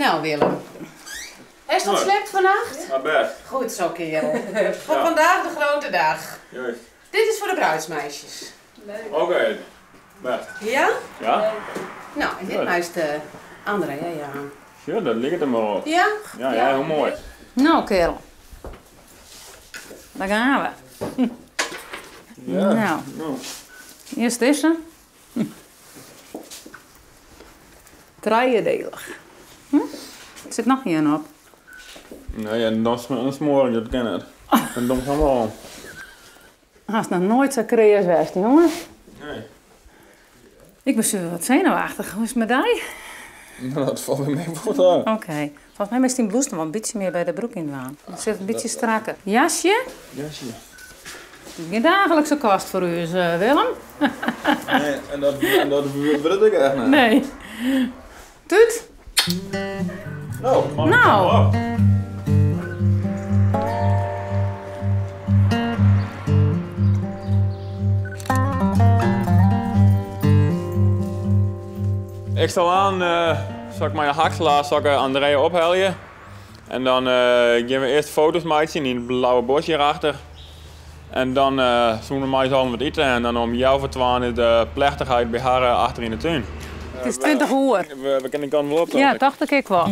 Nou Willem, hast wat slept fannacht? Ja, best. Goed zo kerel. Voor vandaag de grote dag. Juist. Dit is voor de bruidsmeisjes. Oké, best. Ja? Ja? Nou, en dit meist Andrea, ja. Ja, dat ligt er maar op. Ja? Ja, ja, heel mooi. Nou kerel, daar gaan we. Ja. Nou. Nou. Eerst deze. Driedelig. Er zit nog één op. Nee, en dan smoren, dat ken het. En dan gaan we al. Haast nog nooit zo creëers geweest, jongen. Nee. Ik ben zo wat zenuwachtig. Hoe is het met jou? Nou, dat valt bij mij goed aan. Oké. Volgens mij is die blouse nog wel een beetje meer bij de broek in waan. Het zit een beetje strakker. Jasje? Jasje. Geen dagelijkse kost voor u is, Willem. Nee, en dat wil ik echt niet. Nee. Tuut? Nou, man, Nou. op. Ik stel aan, zal ik mijn hakselaar, zal ik Andrea ophalen. En dan gaan we eerst foto's maken in het blauwe bosje hierachter. En dan zoeken we mij zo wat eten en dan om jou voor 12 is de plechtigheid bij haar achter in de tuin. Het is 20 uur. We kunnen de kant wel op, toch? Ja, dacht ik wel.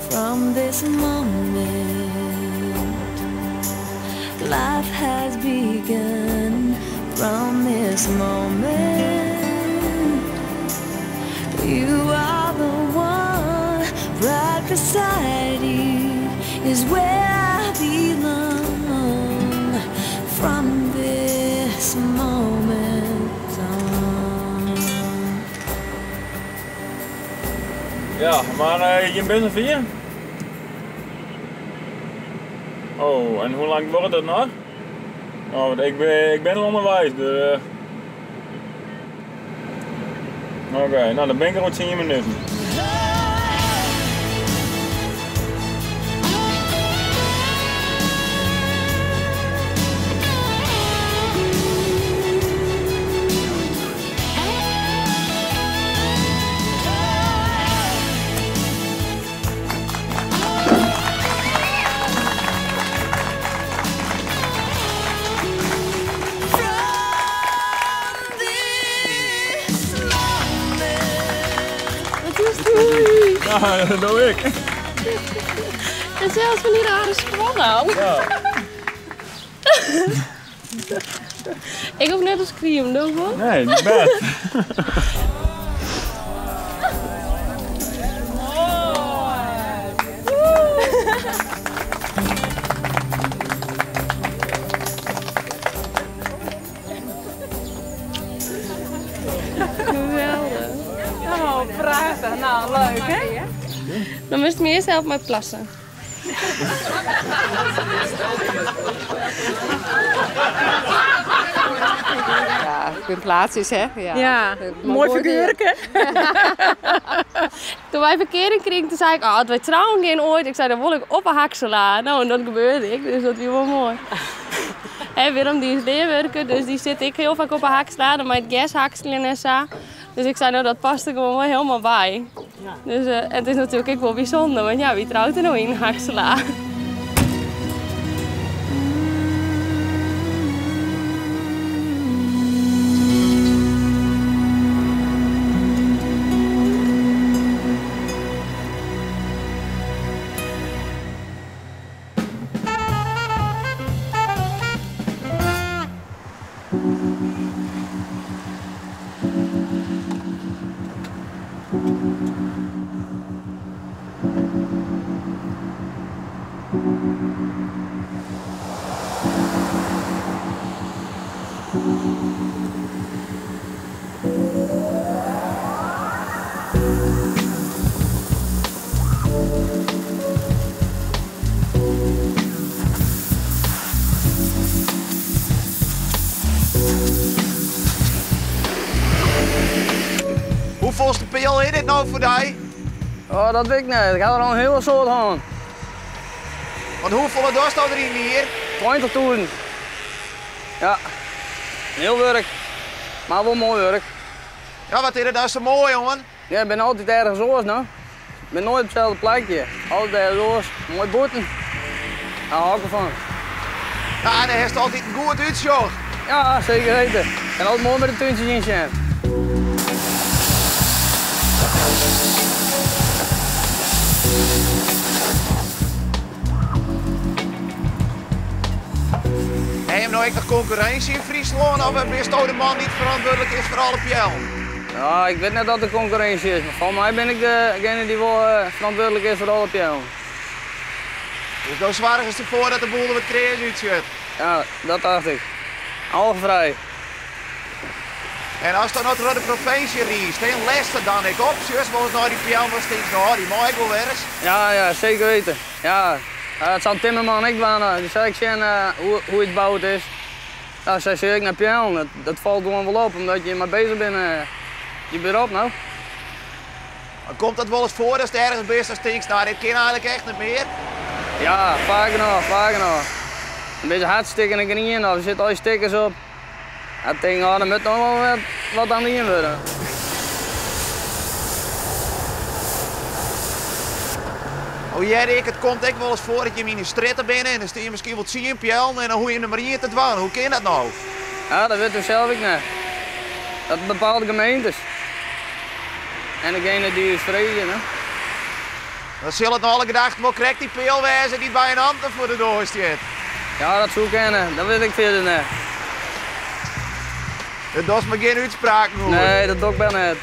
From this moment, life has begun. From this moment, you are the one. Right beside you is where I belong. From this moment on. Ja, maar je bent er 4? Oh, en hoe lang wordt het nog? Oh, want ik ben al onderwijs, dus. Oké, nou dan ben ik er al 10 minuten. Ja, dat doe ik. En zelfs van die rare squat nou. Ja. Ik hoef net als cream, doe ik wel? Nee, niet best. Geweldig. Oh, prachtig. Nou, leuk hè? Dan moest ik me eerst helpen met plassen. Ja, ik ben plaats is, hè? Ja. Ja, Dat mooi wordt figuurke. Toen wij verkering kregen, toen zei ik, oh, wij trouwen geen ooit. Ik zei, dan wil ik op een haksela. Nou, en dat gebeurde ik, dus dat was wel mooi. En Willem die is leerwerker, dus die zit ik heel vaak op een haksela, dan met gas hakselen en zo. Dus ik zei, nou, dat past er gewoon wel helemaal bij. Ja. Dus het is natuurlijk ook wel bijzonder, want ja, wie trouwt er nou in haksela? Hoeveelste PL is dit nou voor jou? Oh, dat weet ik niet. Ik had er al een hele soort aan. Want hoeveel dorst staat er in hier? 20 toeren. Ja, heel werk. Mar wol moai wurk. Ja, wat is der dan sa moai oan? Ja, ik bin altyd ergens oars no. Ik bin noait op itselde plakje. Altyd ergens oars. Moai bûten. Daar hou ik fan. Ja, en dan hast altyd in goed útsjoch. Ja, seker weten. En altyd moai mei de túntsjes yn sjen. Ha jim no ek noch konkurrinsje yn Fryslân of bisto de man dy't ferantwurdlik is foar alle peallen? Ja, ik wit net oft der konkurrinsje is, mar folgens my bin ik degene dy't wol ferantwurdlik is foar alle peallen. Dus do soargest derfoar dat de boel der wat kreas útsjocht? Ja, dat dacht ik. Algefrij. En ast dan no troch de provinsje riist, hè, lêst der dan ek op? Sjochst wolris nei dy peallen en tinkst, no, dy mei ik wol wer ris? Ja, ja, seker weten. Ja, dat sil in timmerman ek dwaan. Dy sil ek sjen hoe it boud is. Ja, sa sjoch ik nei peallen. Dat falt gewoan wol op, omdat je mei bezich binne. Je berop no. Mar komt dat wolris foar datst ergens bist en tinkst, no, dit kin eigenlik echt net mear? Ja, faak genôch, faak genôch. Dan binne se hartstikkene grien of der sitte allegear stikkers op. Dan tink ik, oh, der moat noch wol wat oan dien wurde. No hear ik, it komt ek wolris foar dat jim yn in strjitte binne en der stean miskien wol tsien peallen en dan hoege jim der mar ien te dwaan. Hoe kin dat no? Ja, dat witte we sels ek net. Dat bepaalt de gemeentes. En degene dy't ús freegje. No. Dan sil it nei alle gedachten wol krekt dy peal wêze dy't by in amtner foar de doar stiet. Ja, dat soe kinne. Dat wit ik fierder net. Dêr dochst mar gjin útspraken oer. Nee, dat doch ik wer net.